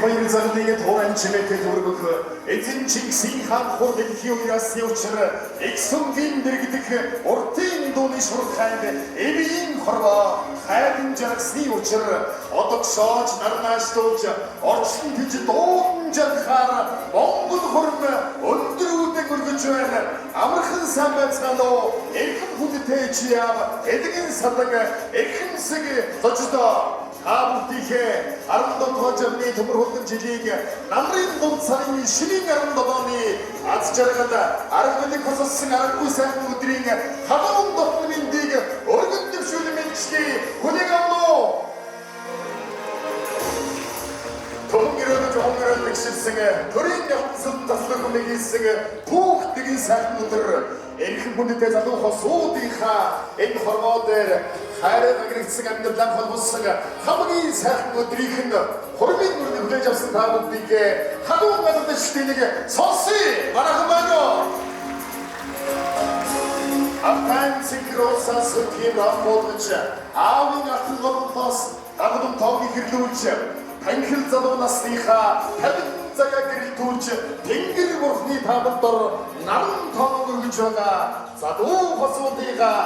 Хоёр занлыг тууран чимээтэй төргөх эзэн Чингисийн хаан хур дэлхийн уяраас учир Эксүнгийн дэргэдэх уртын дууны шурхайд эвийн хорвоо хайрын жаргасны учир одогшоож нарнаашлуулж орчлон тэж дуудан жаргахаар Монгол хурм өндөр үүдэн өргөж байна. Амархан сайн байцгаана уу? Эрхэм хүндэтэй чи яав, эдгэн садан эрхэмсэг зочдоо та бүгдийнхээ 17 дугаар жамны төмөр хулган жилийн намрын дунд сарын шинийн 17-ны аз жаргал арга хосолсон аргагүй сайхан өдрийн халуун дотны мэндийг өргөн дэвшүүлэн мэндчлэе. Хүнийг авна уу? Түмэн өрөөд жохон өрөөд тэгшилсэн төрийн явцсан таслаг хүмэгийсэн түүх нэгэн сайхан өдөр эрхэм хүндэтэй залуу хосуудынхаа энэ хорвоо дээр хайраар аграгдсан амьдралаа холбосон хамгийн сайхан өдрийнх нь хурмын нүрийг хүлээж авсан та бүгдийг халуун гадагшлтыг сонсъё. Манайхан байна уу? Апан синхросаас тийм болгож аавын алтан голомтоос дагдан тоог хэрлүүлж танхил залуу насныхаа 50 заяа гэрэлтүүлж тэнгэр бурхны таамаг дор наран тоон өргөж байгаа залуу хосуудыгаа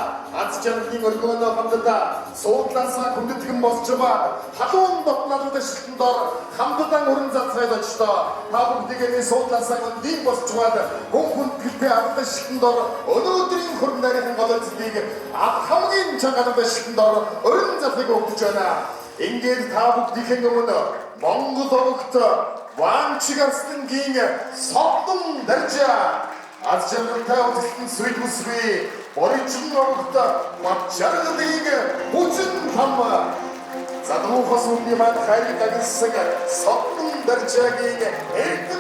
аз жаргалын өргөөнөө хамтдаа суудлаасаа хүндэтгэн болж байгаа халуун дотнолд шилтэн дор хамтдан өрн зацраад очлоо. Та бүгдийг суудлаасаа өндийн болж байгаа гүн хүндэтгэлтэй авдаг шилтэн дор өнөөдрийн хөрөн нарийнхан гол эцгийг хамгийн чанга авдаг шилтэн дор өрн заслыг өгдөж байна. Ингээд та бүгдийн өмнө Монгол овогт Ванчиг арслангийн содон даржаа аз жаргалтай үзэлтэн сүрэг бүсгүй борижин овогт Бат жаргалыг хүчин там залуу хосуудын маань хайрыг дагнасан содон даржаагийн эрдэм